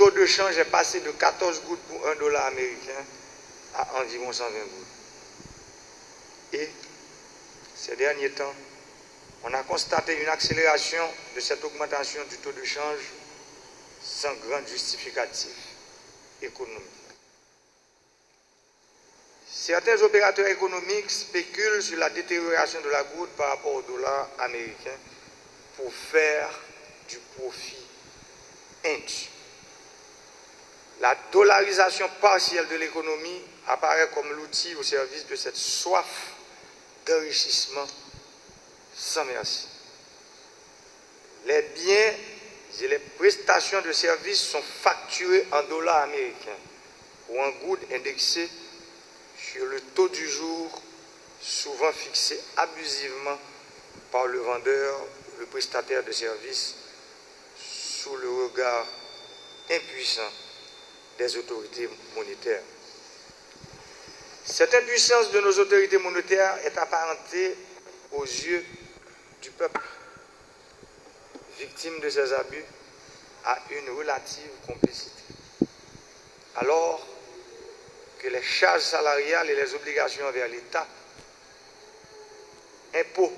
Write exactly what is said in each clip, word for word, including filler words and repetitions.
taux de change est passé de quatorze goud pour un dollar américain à environ cent vingt goud. Et ces derniers temps, on a constaté une accélération de cette augmentation du taux de change sans grand justificatif économique. Certains opérateurs économiques spéculent sur la détérioration de la gourde par rapport au dollar américain pour faire du profit indu. La dollarisation partielle de l'économie apparaît comme l'outil au service de cette soif d'enrichissement sans merci. Les biens et les prestations de services sont facturés en dollars américains ou en gourde indexés sur le taux du jour, souvent fixé abusivement par le vendeur ou le prestataire de services sous le regard impuissant des autorités monétaires. Cette impuissance de nos autorités monétaires est apparentée aux yeux du peuple, victime de ces abus, à une relative complicité. Alors que les charges salariales et les obligations envers l'État, impôts,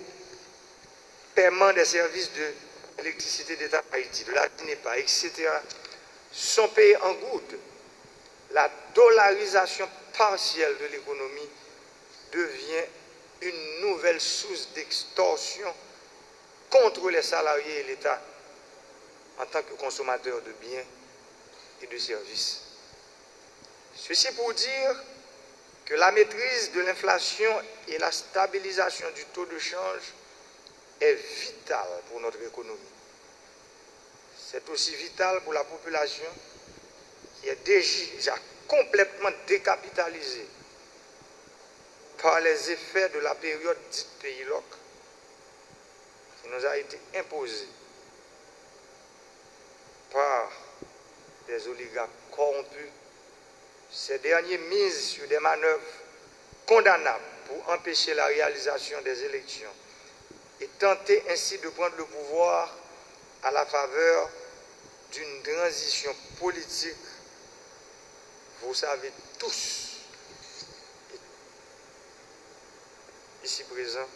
paiement des services de l'électricité d'État d'Haïti, de la DINEPA, et cetera, sont payés en gourde, la dollarisation partielle de l'économie devient une nouvelle source d'extorsion contre les salariés et l'État en tant que consommateurs de biens et de services. Ceci pour dire que la maîtrise de l'inflation et la stabilisation du taux de change est vitale pour notre économie. C'est aussi vital pour la population qui est déjà complètement décapitalisée par les effets de la période dite paylock qui nous a été imposée par des oligarques corrompus. Ces derniers misent sur des manœuvres condamnables pour empêcher la réalisation des élections et tenter ainsi de prendre le pouvoir à la faveur d'une transition politique. Vous savez tous, ici présents,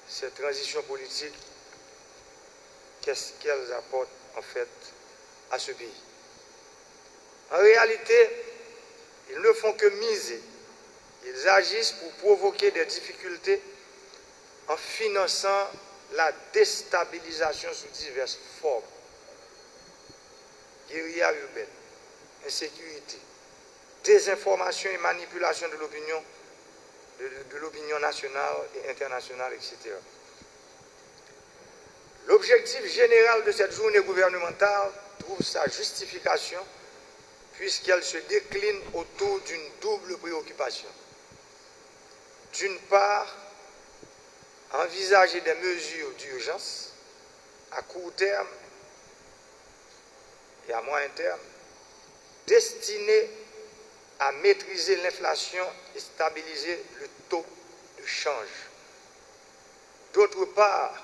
cette transition politique, qu'est-ce qu'elle apporte en fait à ce pays? En réalité, ils ne font que miser. Ils agissent pour provoquer des difficultés en finançant la déstabilisation sous diverses formes. Guérilla urbaine, insécurité, désinformation et manipulation de l'opinion, de, de l'opinion nationale et internationale, et cetera. L'objectif général de cette journée gouvernementale trouve sa justification puisqu'elle se décline autour d'une double préoccupation. D'une part, envisager des mesures d'urgence à court terme et à moyen terme destinées à maîtriser l'inflation et stabiliser le taux de change. D'autre part,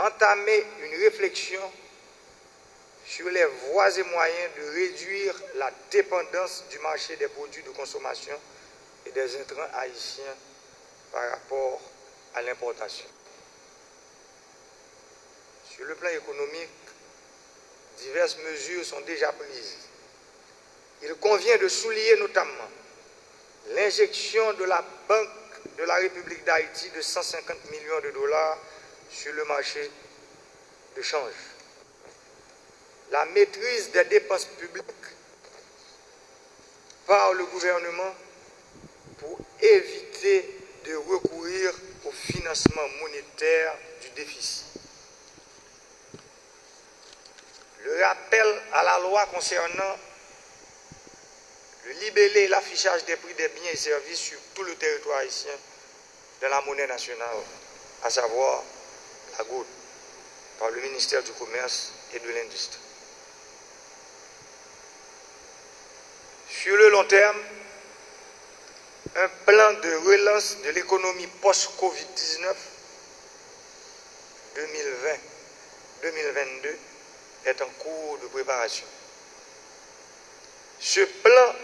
entamer une réflexion sur les voies et moyens de réduire la dépendance du marché des produits de consommation et des intrants haïtiens par rapport à l'importation. Sur le plan économique, diverses mesures sont déjà prises. Il convient de souligner notamment l'injection de la Banque de la République d'Haïti de cent cinquante millions de dollars sur le marché de change, la maîtrise des dépenses publiques par le gouvernement pour éviter de recourir au financement monétaire du déficit. Le rappel à la loi concernant le libellé et l'affichage des prix des biens et services sur tout le territoire haïtien dans la monnaie nationale, à savoir la gourde, par le ministère du Commerce et de l'Industrie. Sur le long terme, un plan de relance de l'économie post-covid dix-neuf deux mille vingt, deux mille vingt-deux est en cours de préparation. Ce plan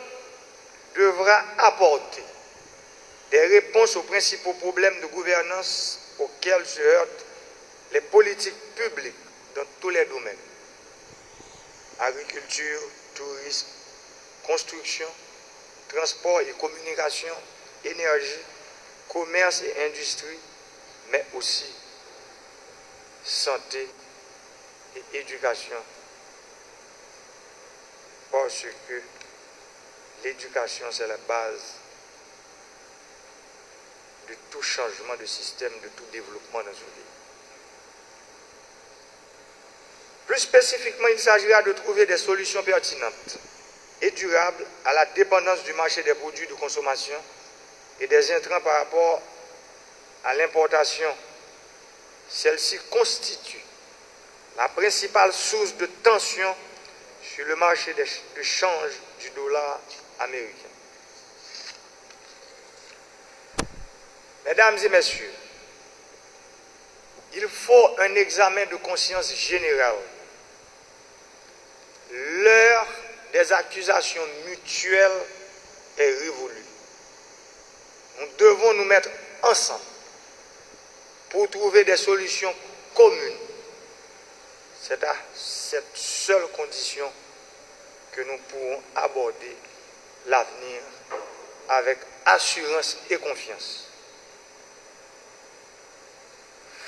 devra apporter des réponses aux principaux problèmes de gouvernance auxquels se heurtent les politiques publiques dans tous les domaines, agriculture, tourisme, construction, transport et communication, énergie, commerce et industrie, mais aussi santé et éducation, parce que l'éducation, c'est la base de tout changement de système, de tout développement dans un pays. Plus spécifiquement, il s'agira de trouver des solutions pertinentes et durables à la dépendance du marché des produits de consommation et des intrants par rapport à l'importation. Celle-ci constitue la principale source de tension sur le marché de change du dollar américain. Mesdames et messieurs, il faut un examen de conscience général. L'heure des accusations mutuelles est révolue. Nous devons nous mettre ensemble pour trouver des solutions communes. C'est à cette seule condition que nous pourrons aborder l'avenir avec assurance et confiance.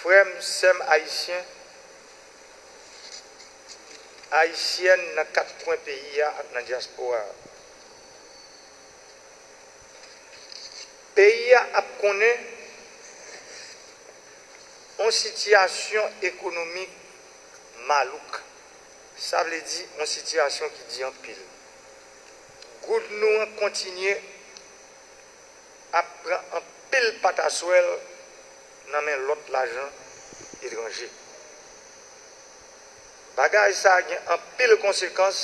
Frè m, sè m ayisyen, ayisyèn nan kat kwen peyi a ak nan dyaspora a. Peyi a ap konnen yon sitiyasyon ekonomik malouk. Sa vle di yon sitiyasyon ki di anpil. Goud nou an kontinye ap pran anpil pataswèl nan men lòt lajan etranje. Bagay sa a gen anpil konsekans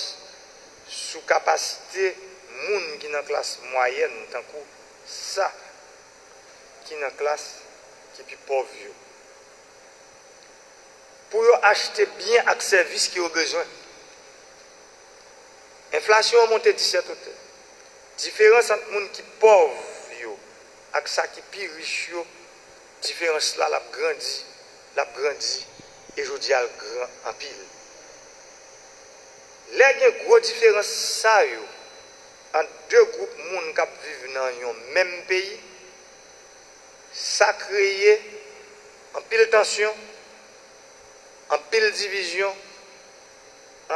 sou kapasite moun ki nan klas mwayèn, tankou sa ki nan klas ki pi pòv yo, pou yo achte byen ak sèvis ke yo bezwen. Enflasyon an monte disèt otè. Diferans ant moun ki pòv yo ak sa ki pi rich yo, diferans la l ap grandi, l ap grandi, e jodi a l gran anpil. Lè gen gwo diferans sa yo ant de gwoup moun k ap viv nan yon menm peyi, sa kreye anpil tansyon, anpil divizyon,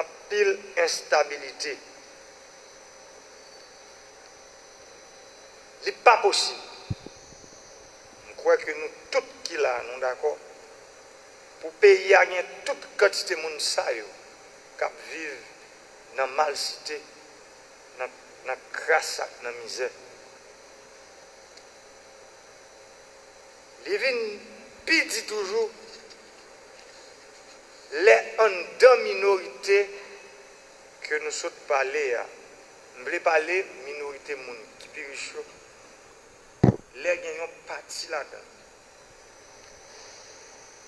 anpil enstabilite. Li pa posib. M kwè ke nou tout ki la, nou dakò, pou peyi a gen tout kantite moun sa yo k ap viv nan malsite, nan, nan kras ak nan mizè. Li vin pi di toujou lè anndan minorite ke nou sot pale a, m vle pale minorite moun ki pi rich yo, lè gen yon pati ladan,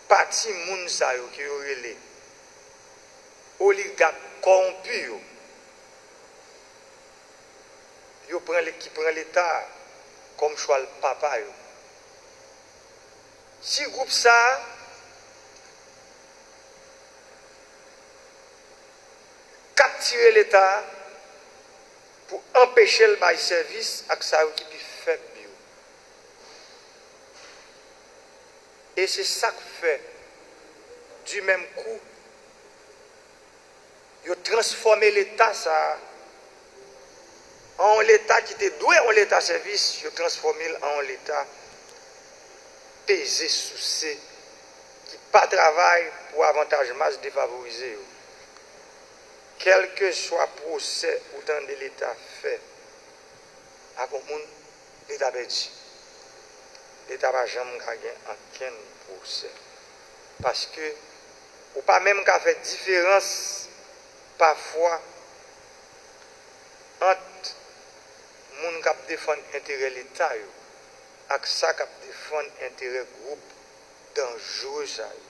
pati moun sa yo ke yo rele oligak kòwonpi yo, yo pran, ki pran Leta kòm chwal papa yo. Si gwoup sa a kaptire Leta a pou anpeche l bay sèvis ak sa yo ki pi fèb yo. E se sa k fè, di menm kou, yo transfòme Leta sa a an yon Leta ki te dwe yon Leta sèvis, yo transfòme l an yon Leta peze souse, ki pa travay pou avantaj mas defavorize yo. Kèlkeswa pwosè ou tande Leta fè ak yon moun, Leta pèdi. Leta pa janm ka gen ankenn pwosè. Paske ou pa menm ka fè diferans pafwa ant moun k ap defann enterè Leta yo ak sa k ap defann enterè gwoup danjre sa yo.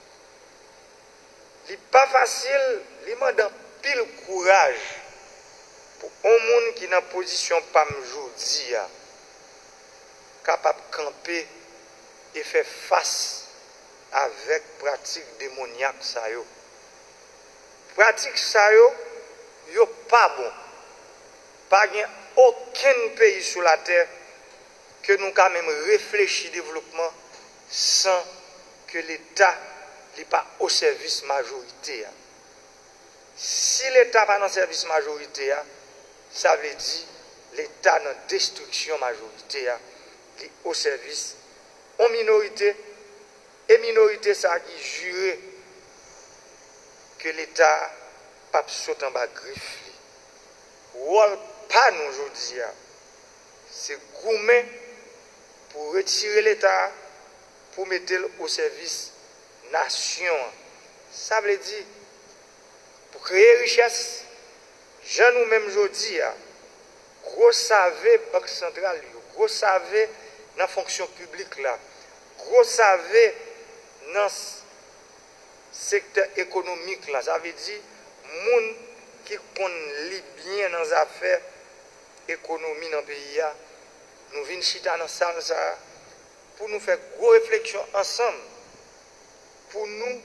Li pa fasil, li mande anpil kouraj pou On moun ki nan pozisyon pa m jodi a kapab kanpe e fè fas avèk pratik demonyak sa yo. Pratik sa yo, yo pa bon. Pa gen okenn peyi sou latè ke nou ka menm reflechi devlopman san ke Leta li pa o sèvis majorite a. Si Leta pa nan sèvis majorite a, sa vle di Leta nan destriksyon majorite a, li o sèvis on minorite, e minorite sa ki jire ke Leta p ap sot anba grif li. Wòl pa nou jodi a, se goumen pou retire Leta a, pou mete l o sèvis nasyon an. Sa vle di, pou kreye richès, jan nou menm jodi a, gwo save Bank Santral yo, gwo save nan fonksyon piblik la, gwo save nan s- sektè ekonomik la, sa vle di moun ki konn li byen nan zafè ekonomi nan peyi a, nou vin chita nan sal sa a pou nou fè gwo refleksyon ansanm, pou nou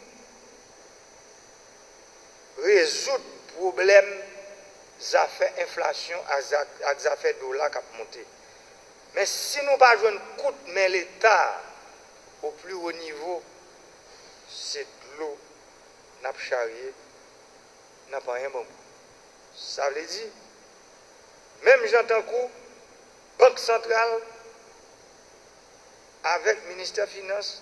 rezoud pwoblèm zafè enflasyon ak za- ak zafè dola k ap monte. Men si nou pa jwenn kout men Leta o pli wo nivo, se dlo n ap charye nan panyen banbou. Sa vle di, menm jan tankou Bank Santral avèk Ministè Finans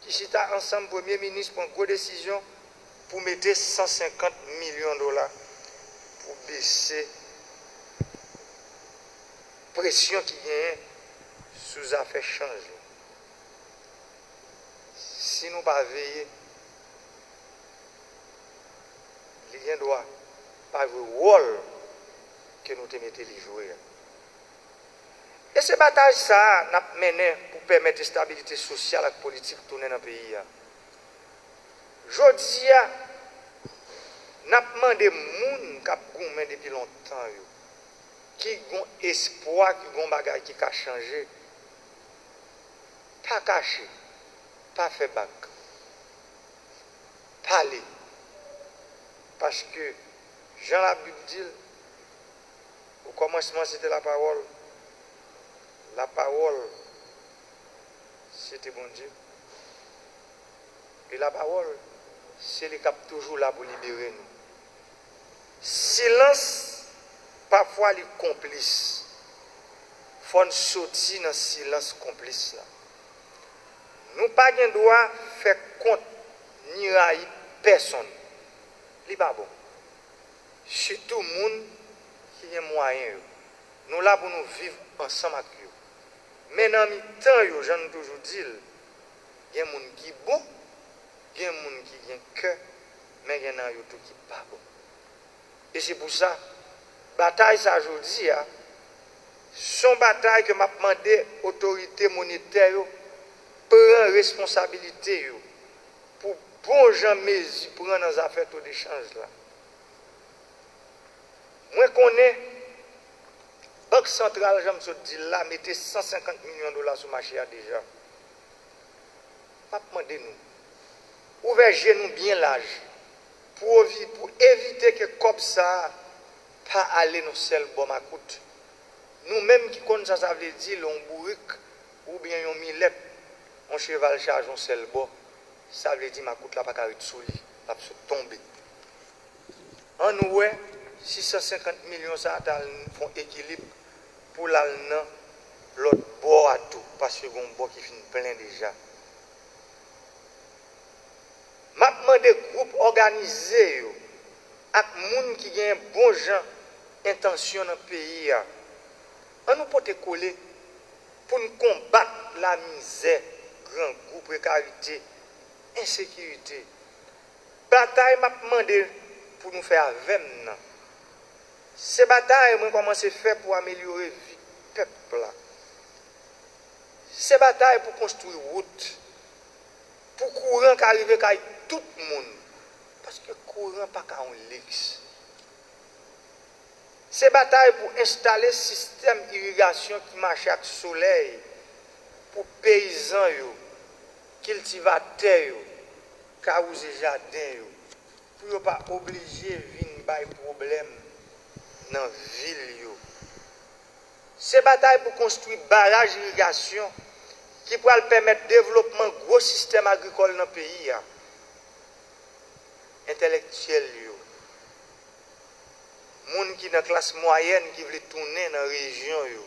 ki chita ansanm, Premye Minis pran gwo desizyon pou mete san senkant milyon dola pou bese presyon ki genyen sou zafè chanj yo. Si nou pa veye, li gen dwa pa jwe wòl ke nou te mete li jwe a. E se batay sa a n ap mennen pou pèmèt estabilite sosyal ak politik tounen nan peyi a. Jodi a, n ap mande moun k ap goumen depi lontan yo, ki gon espwa, ki gon bagay ki ka chanje, pa kache, pa fè bak. Pale. Paske, jan Labib di l, o kòmansman se te lapawòl, lapawòl se te Bondye, e lapawòl se li k ap toujou la pou libere nou. Silans, pafwa li konplis. Fò n soti nan silans konplis la. Nou pa gen dwa fè kont ni rayi pèsonn. Li pa bon. Sitou moun ki gen mwayen yo. Nou la pou nou viv ansanm ak yo. Men nan mitan yo, jan n toujou di l, gen moun ki bon, gen moun ki gen kè, men gen nan yo tou ki pa bon. E se pou sa, batay sa jodi a, se yon batay ke m ap mande otorite monetè yo pran responsabilite yo pou bon jan mezi pran nan zafè to de chanj la. Mwen konnen Bank Santral, jan m sot di l la, mete san senkant milyon dola sou mache a deja. M ap mande nou, ouvè je nou byen laj pou, pou evite ke kòb sa a pa ale nan sèl bò makout. Nou menm ki konn sa sa vle di lè yon bourik oubyen yon milèt, yon cheval chaje yon sèl bò, sa vle di makout la pa ka ret sou li, l ap sot tonbe. Ann wè si san senkant milyon sa a ta al fè yon ekilib pou l al nan lòt bò a tou, paske gen yon bò ki fin plen deja. M ap mande gwoup òganize yo ak moun ki gen bon jan entansyon nan peyi a, ann nou pote kole pou n konbat lamizè, grangou, prekarite, ensekirite. Batay m ap mande pou nou fè avè m nan, se batay mwen kòmanse fè pou amelyore vi pèp la. Se batay pou konstwi wout, pou kouran ka rive kay tout moun, paske kouran pa ka yon liks. Se batay pou enstale sistèm irigasyon ki mache ak solèy pou peyizan yo, kiltivatè yo, ka wouze jaden yo, pou yo pa oblije vin bay pwoblèm nan vil yo. Se batay pou konstwi baraj irigasyon ki pral pèmèt devlopman gwo sistèm agrikòl nan peyi a. Entèlektyèl yo, moun ki nan klas mwayèn ki vle tounen nan rejyon yo.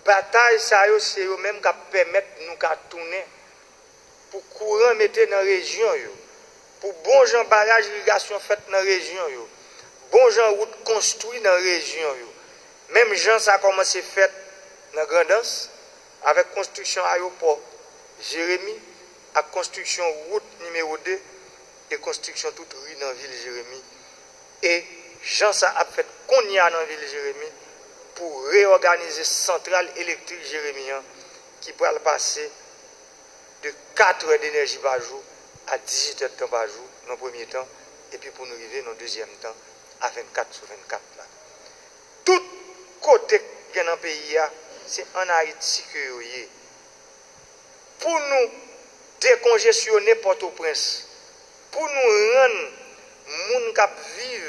Batay sa yo se yo menm k ap pèmèt nou ka tounen pou kouran mete nan rejyon yo, pou bon jan baraj irigasyon fèt nan rejyon yo, bon jan wout konstwi nan rejyon yo, menm jan sa kòmanse fèt nan Grandans avèk konstriksyon ayewopò Jeremi ak konstriksyon wout nimewo de e konstriksyon tout ri nan vil Jeremi. E jan sa ap fèt kounye a nan vil Jeremi pou reyòganize santral elektrik Jeremi an ki pral pase de kat è denèji pa jou a dizuit è tan pa jou nan premye tan, epi pou nou rive nan dezyèm tan a vennkat sou vennkat la. Tout kote k gen nan peyi a, se ann Ayiti ke yo ye. Pou nou dekonjesyone Pòtoprens, pou nou rann moun k ap viv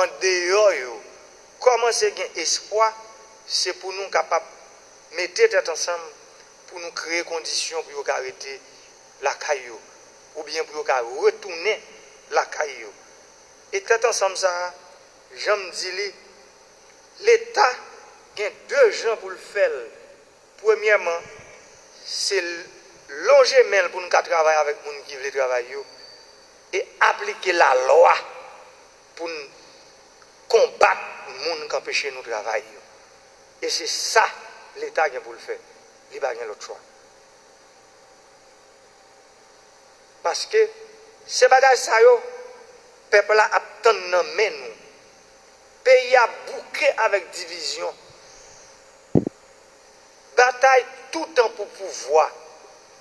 andeyò yo kòmanse gen espwa, se pou nou kapab mete tèt ansanm pou nou kreye kondisyon pou yo ka rete lakay yo, oubyen pou yo ka retounen lakay yo. E tèt ansanm sa a, jan m di li, Leta gen de jan pou l fè l. Premyèman, se l lonje men l pou n ka travay avèk moun ki vle travay yo e aplike lalwa pou n konbat moun k anpeche nou travay yo. E se sa Leta gen pou l fè. Li pa gen lòt chwa. Paske se bagay sa yo pèp la ap tann nan men nou. Peyi a bouke avèk divizyon. Batay toutan pou pouvwa.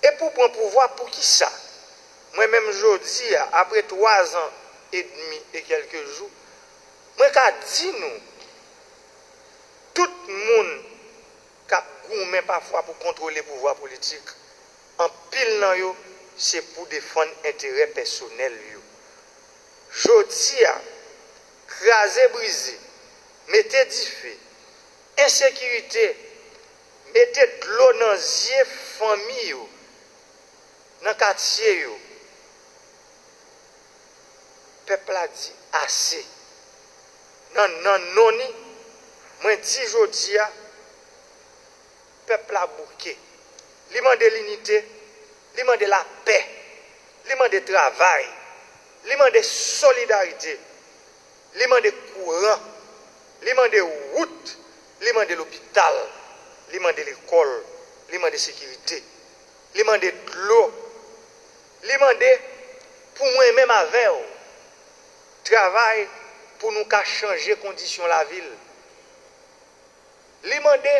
E pou pran pouvwa, poukisa? Mwen menm jodi a, apre twa zan edmi e kèlke jou, mwen ka di nou, tout moun k ap goumen pafwa pou kontwole pouvwa politik, anpil nan yo se pou defann enterè pèsonèl yo. Jodi a, kraze brize, mete dife, ensekirite, mete dlo nan zye fanmi yo, nan katye yo. Pèp la di ase. Nan, nan non ni, mwen di jodi a, pèp la bouke. Li mande linite, li mande lapè, li mande travay, li mande solidarite, li mande kouran, li mande wout, li mande lopital, li mande lekòl, li mande sekirite, li mande dlo, li mande pou mwen menm avè w travay pou nou ka chanje kondisyon lavi l. Li mande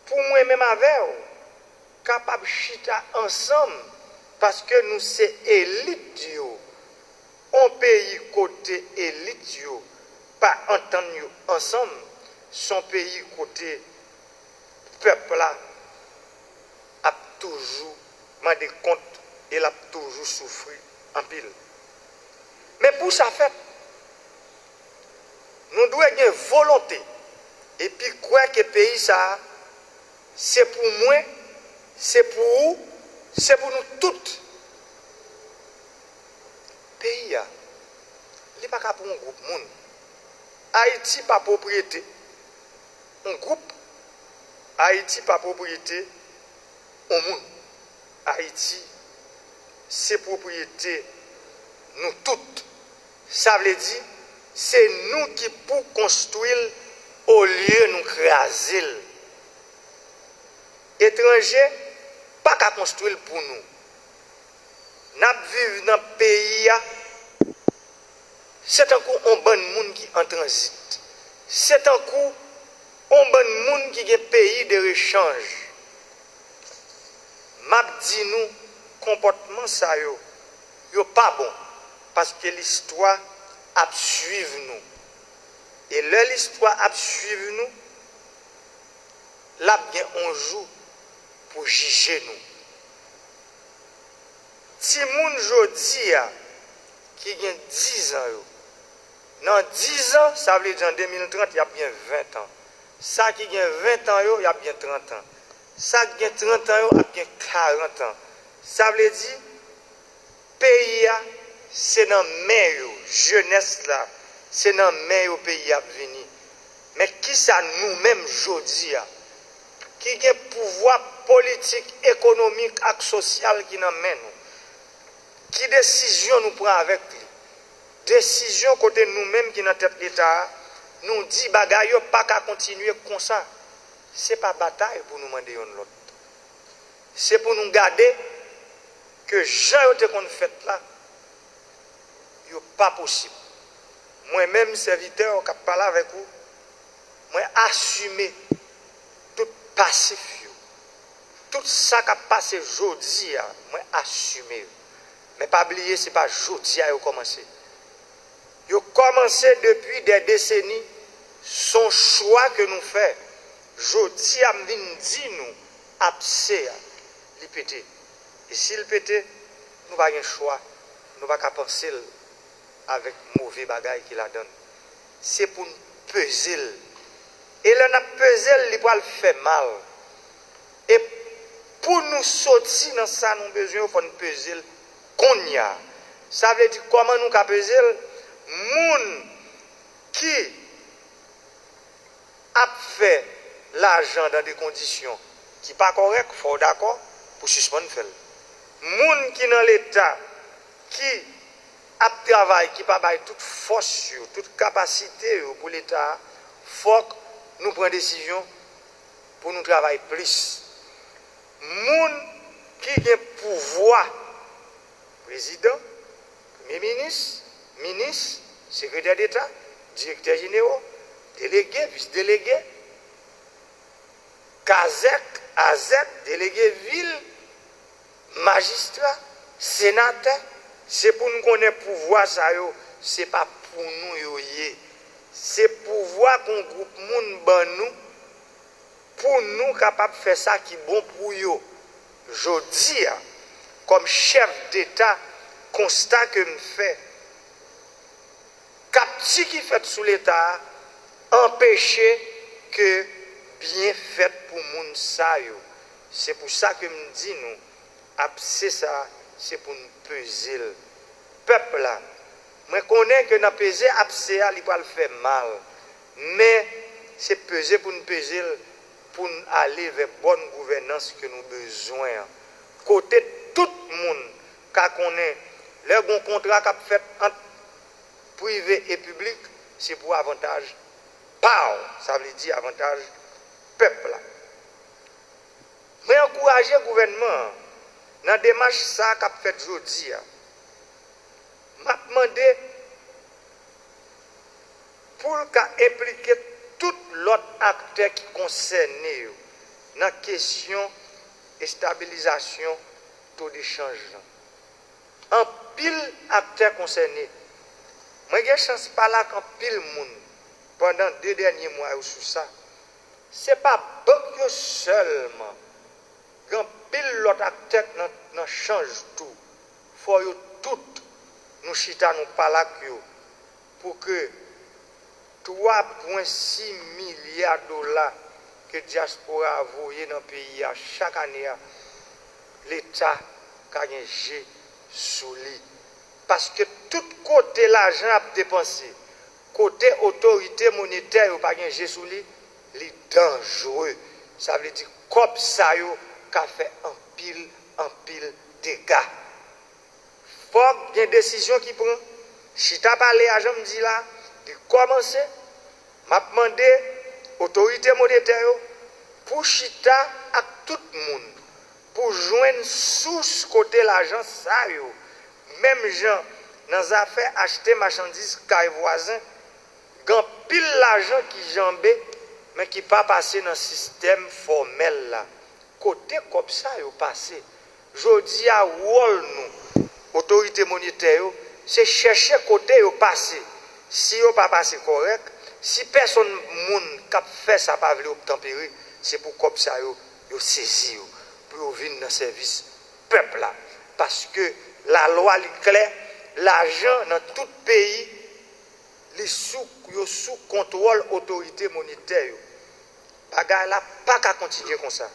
pou mwen menm avè w kapab chita ansanm, paske nou se elit yo. On peyi kote elit yo pa antann yo ansanm, se on peyi kote pèp la ap toujou mande kont e l ap toujou soufri anpil. Men pou sa fèt, nou dwe gen volonte epi kwè ke peyi sa a se pou mwen, se pou ou, se pou nou tout. Peyi a, li pa ka pou yon gwoup moun. Ayiti pa pwopriyete yon gwoup. Ayiti pa pwopriyete yon moun. Ayiti se pwopriyete nou tout. Sa vle di, se nou ki pou konstwi l olye nou kraze l. Etranje pa ka konstwi l pou nou. N ap viv nan peyi a, se tankou on bann moun ki an tranzit. Se tankou on bann moun ki gen peyi de rechanj. M ap di nou, konpòtman sa yo, yo pa bon, paske listwa ap swiv nou. E lè listwa ap swiv nou, l ap gen yon jou pou jije nou. Timoun jodi a ki gen dizan yo, nan dizan, sa vle di an de mil trant, y ap gen ventan. Sa ki gen ventan yo, y ap gen trantan. Sa k gen trantan yo ap gen karantan. Sa vle di, peyi a, se nan men yo, jenès la, se nan men yo peyi a ap vini. Men kisa nou menm jodi a, ki gen pouvwa politik, ekonomik ak sosyal ki nan men nou, ki desizyon nou pran avèk li? Desizyon kote nou menm ki nan tèt Leta a, nou di bagay yo pa ka kontinye konsa. Se pa batay pou nou mande yonn lòt. Se pou nou gade ke jan yo te konn fèt la, yo pa posib. Mwen menm, sèvitè w k ap pale avèk ou, mwen asime tout pasif yo. Tout sa k ap pase jodi a, mwen asime yo. Men pa bliye, se pa jodi a yo kòmanse. Yo kòmanse depi dè deseni. Se yon chwa ke nou fè. Jodi a, m vin di nou, apse a, li pete. E si l pete, nou pa gen chwa. Nou pa ka panse l avèk move bagay ki ladan l. Se pou n peze l. E lè n ap peze l, li pral fè mal. E pou nou soti nan sa nou bezwen yo, fò n peze l kounye a. Sa vle di, kòman nou ka peze l? Moun ki ap fè lajan dan de kondisyon ki pa kòrèk, fò w dakò pou sispann fè l. Moun ki nan Leta, ki ap travay, ki pa bay tout fòs yo, tout kapasite yo pou Leta a, fòk nou pran desizyon pou nou travay plis. Moun ki gen pouvwa, prezidan, premye minis, minis, sekretè deta, direktè jenero, delege, vis delege, kazèk, azèk, delege vil, majistra, senatè, se pou n konnen pouvwa sa yo, se pa pou nou yo ye. Se pouvwa ke yon gwoup moun ban nou pou nou kapab fè sa ki bon pou yo. Jodi a, kòm chèf deta, konsta ke m fè, kapti ki fèt sou Leta a anpeche ke byen fèt pou moun sa yo. Se pou sa ke m di nou, apse sa, se pou n peze l. Pèp la, mwen konnen ke nan peze apse a, li pral fè mal. Men, se peze pou n peze l, pou n ale vè bòn gouvènans ke nou bezwen an. Kote tout moun ka konnen, lè gon kontra k ap fèt ant prive e piblik, se pou avantaj pa w, sa vle di avantaj pèp la. Mwen ankouraje gouvènman an nan demach sa k ap fèt jodi a. M ap mande pou l ka enplike tout lòt aktè ki konsène yo nan kesyon estabilizasyon to de chanj lan. Anpil aktè konsène. Mwen gen chans pale ak anpil moun pandan de dènye mwa yo sou sa. Se pa bank yo sèlman. Gen anpil lòt aktè nan, nan chanj tou. Fò yo tout, nou chita, nou pale ak yo pou ke twa pwen sis milya dola ke dyaspora a voye nan peyi a chak ane a, Leta ka gen je sou li. Paske tout kote lajan ap depanse, kote otorite monetè yo pa gen je sou li, li danjre. Sa vle di kòb sa yo ka fè anpil, anpil dega. Fòk gen desizyon ki pran. Chita pale a, jan m di la, li kòmanse. M ap mande otorite monetè yo pou chita ak tout moun pou jwenn sous kote lajan sa yo, menm jan nan zafè achte machandiz kay vwazen, gen anpil lajan ki janbe, men ki pa pase nan sistèm fòmèl la. Kote kòb sa yo pase? Jodi a, wòl nou, otorite monetè yo, se chèche kote yo pase. Si yo pa pase kòrèk, Si pèsonn moun k ap fè sa pa vle obtanpere, se pou kòb sa yo, yo sezi yo, pou yo vin nan sèvis pèp la. Paske lalwa li klè, lajan nan tout peyi, li sou, yo sou kontwòl otorite monetè yo. Bagay la pa ka kontinye konsa.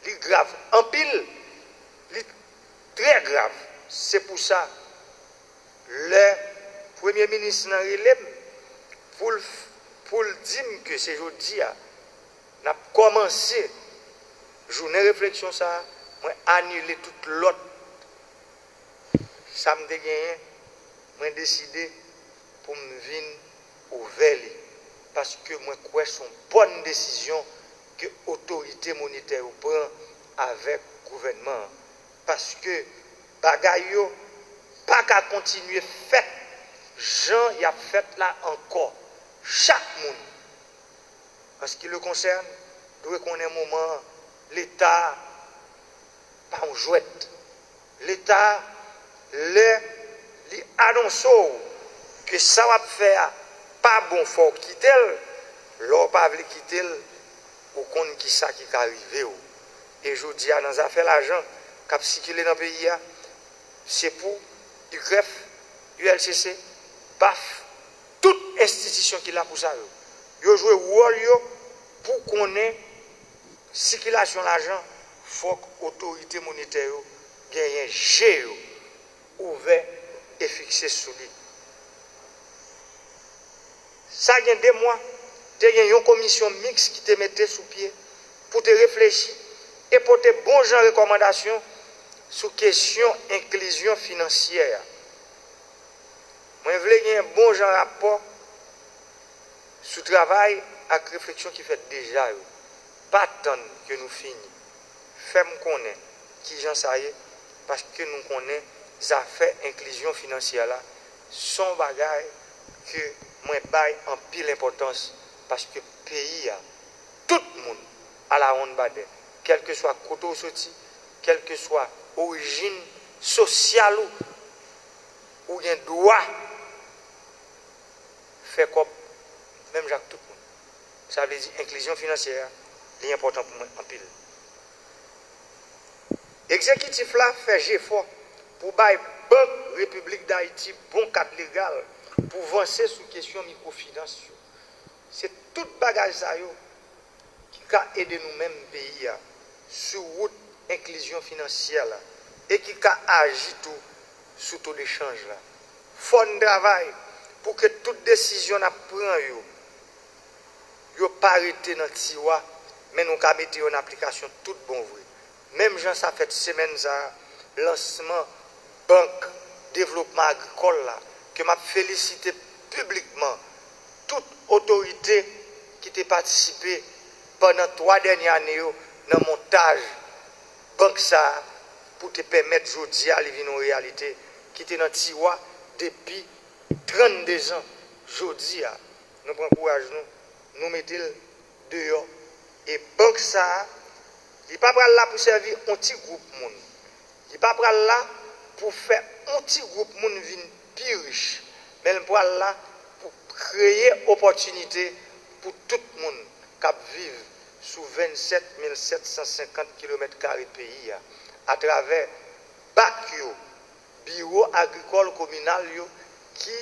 Li grav anpil, li trè grav. Se pou sa, lè premye minis lan rele m pou l, pou l di m ke se jodi a n ap kòmanse jounen refleksyon sa a, mwen anile tout lòt sa m te genyen, mwen deside pou m vin ouvè li, paske mwen kwè se yon bòn desizyon ke otorite monetè yo pran avèk gouvènman an. Paske bagay yo pa ka kontinye fèt jan y ap fèt la ankò. Chak moun, an ce qui le concerne, dwe konnen moman an, Leta pa yon jwèt. Leta, lè li anonse w ke sa w ap fè a pa bon, fò w kite l. Lè w pa vle kite l, ou konn ki sa ki ka rive w. E jodi a, nan zafè lajan k ap sikile nan peyi a, se pou UCREF, ULCC, BAF, tout enstitisyon ki la pou sa yo, yo jwe wòl yo pou konnen sikilasyon lajan, fòk otorite monetè yo genyen je yo ouvè e fikse sou li. Sa gen de mwa, te gen yon komisyon miks ki te mete sou pye pou te reflechi e pote bon jan rekòmandasyon sou kesyon enklizyon finansyè a. Mwen vle gen bon jan rapò sou travay ak refleksyon ki fèt deja yo. Pa tann ke nou fini. Fè m konnen kijan sa ye, paske nou konnen zafè enklizyon finansyè la se yon bagay ke mwen bay anpil enpòtans, paske peyi a, tout moun alawonnbadè, kèlkeswa kote w soti, kèlkeswa orijin sosyal ou, ou gen dwa fè kòb menm jan ak tout moun. Sa vle di enklizyon finansyè a, li enpòtan pou mwen anpil. Egzekitif la fè jefò pou bay Bank Repiblik Dayiti bon kad legal pou vanse sou kesyon mikwofinans yo. Se tout bagay sa yo ki ka ede nou menm peyi a sou wout enklizyon finansyè la e ki ka aji tou sou to de chanj la. Fò n travay pou ke tout desizyon n ap pran yo, yo pa rete nan tiwa, men nou ka mete yo an aplikasyon tout bon vre. Menm jan sa fèt semèn sa a, lansman Bank Devlopman Agrikòl la, ke m ap felisite piblikman tout otorite ki te patisipe pandan twa dènye ane yo nan montaj bank sa a pou te pèmèt jodi a li vin yon reyalite ki te nan tiwa depi trannde zan. Jodi a, nou pran kouraj nou, nou mete l deyò. E bank sa a, li pa pral la pou sèvi yon ti gwoup moun. Li pa pral la pou fè yon ti gwoup moun vin pi rich, men l pral la pou kreye opòtinite pou tout moun k ap viv sou vennsèt mil sèt san senkant kilomèt kare peyi a, atravè bak yo, biwo agrikòl kominal yo ki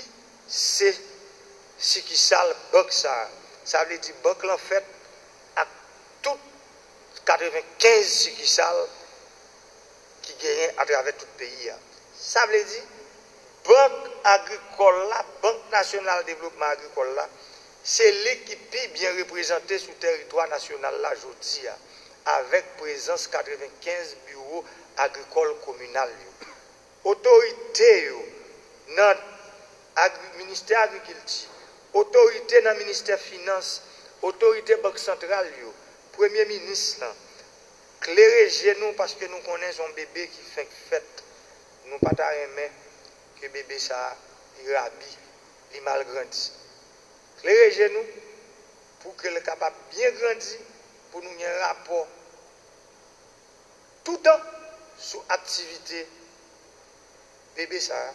se sikisal bank sa a. Sa vle di bank lan fèt ak tout katrevenkenz sikisal ki genyen atravè tout peyi a. Sa vle di, Bank Agrikòl la, Bank Nasyonal Devlopman Agrikòl la, se li ki pi byen reprezante sou tèritwa nasyonal la jodi a, avèk prezans katrevenkenz biwo agrikòl kominal yo. Otorite yo nan agri-, ministè agrikilti, otorite nan ministè finans, otorite bank santral yo, premye minis lan, klere je nou paske nou konnen se yon bebe ki fenk fèt. Nou pa ta renmen ke bebe sa a li rabi, li mal grandi. Klere je nou pou ke l kapab byen grandi, pou nou gen rapò toutan sou aktivite bebe sa a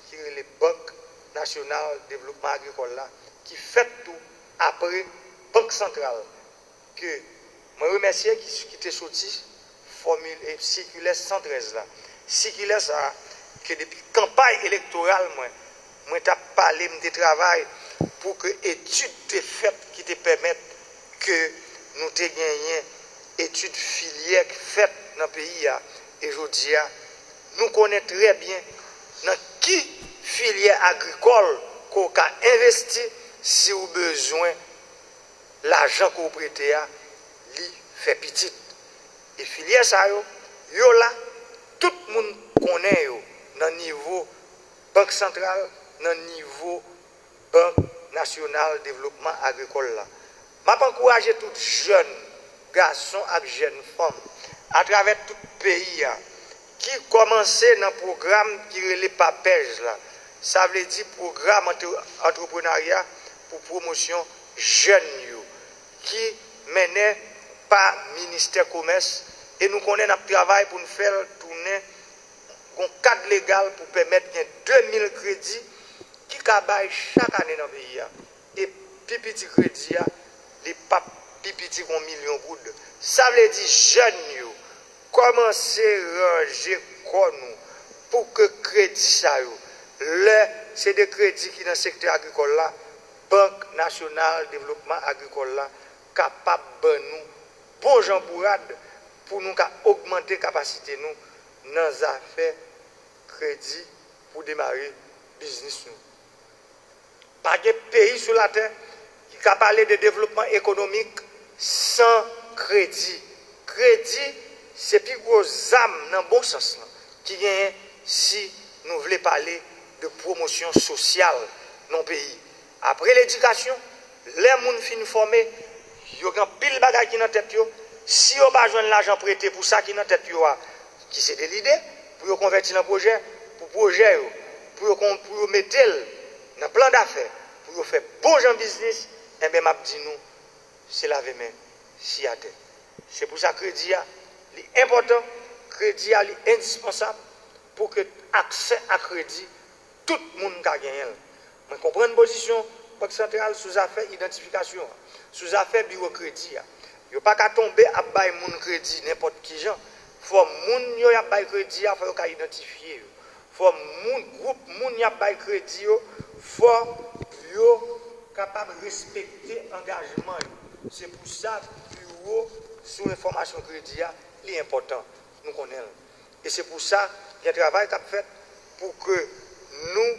ki rele Bank Nasyonal Devlopman Agrikòl la, ki fèt tou Apre Bank Santral ke mwen remèsye ki, ki te soti fòmil e sikilè san trèz la. Sikilè sa a, ke depi kanpay elektoral mwen, mwen t ap pale, m te travay pou ke etid te fèt ki te pèmèt ke nou te genyen etid filyè ki fèt nan peyi a. E jodi a, nou konnen trè byen nan ki filyè agrikòl ke w ka envesti si w bezwen lajan ke w prete a, li fè pitit. E filyè sa yo, yo la, tout moun konnen yo nan nivo Bank Santral, nan nivo Bank Nasyonal Devlopman Agrikòl la. M ap ankouraje tout jèn gason ak jèn fanm atravè tout peyi a ki kòmanse nan pwogram ki rele PAPEJ la. Sa vle di pwogram antre-, antreprenarya pou pwomosyon jèn yo, ki mennen pa Ministè Komès, e nou konnen n ap travay pou n fè l tounen yon kad legal pou pèmèt gen de mil kredi ki ka bay chak ane nan peyi a. E pi piti kredi a, li p ap pi piti ke yon milyon goud. Sa vle di jèn yo, kòmanse ranje kò nou pou ke kredi sa yo, lè se de kredi ki nan sektè agrikòl la, Bank Nasyonal Devlopman Agrikòl la kapab ban nou bon jan bourad pou nou ka ogmante kapasite nou nan zafè kredi pou demare biznis nou. Pa gen peyi sou latè ki ka pale de devlopman ekonomik san kredi. Kredi se pi gwo zam nan bon sans lan ki genyen si nou vle pale de pwomosyon sosyal nan peyi. Apre ledikasyon, lè moun fin fòme, yo gen anpil bagay ki nan tèt yo. Si yo pa jwenn lajan prete pou sa ki nan tèt yo a, ki se de lide, pou yo konvèti nan pwojè, pou pwojè yo, pou yo kon-, pou yo mete l nan plan dafè, pou yo fè bon jan biznis, enben, m ap di nou, se lave men, si atè. Se pou sa kredi a, li enpòtan, kredi a, li endispansab pou ke aksè a kredi, tout moun ka genyen l. Mwen konprann pozisyon Bank Santral sou zafè idantifikasyon an, sou zafè biwo kredi a. Yo pa ka tonbe ap bay moun kredi nenpòt ki jan. Fò moun yo y ap bay kredi a, fò yo ka idantifye yo. Fò moun, gwoup moun y ap bay kredi yo, fò yo kapab respekte angajman yo. Se pou sa, biwo sou enfòmasyon kredi a, li enpòtan. Nou konnen l. E se pou sa, gen travay k ap fèt pou ke nou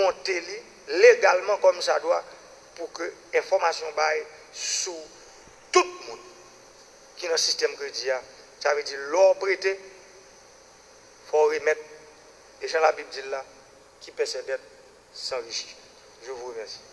monte li legalman kòmsadwa, pou ke enfòmasyon bay sou tout moun ki nan sistèm kredi a. Sa vle di, lè w prete, fò w remèt. E jan Labib di l la, qui paie ses dettes s'enrichit. Je vous remercie.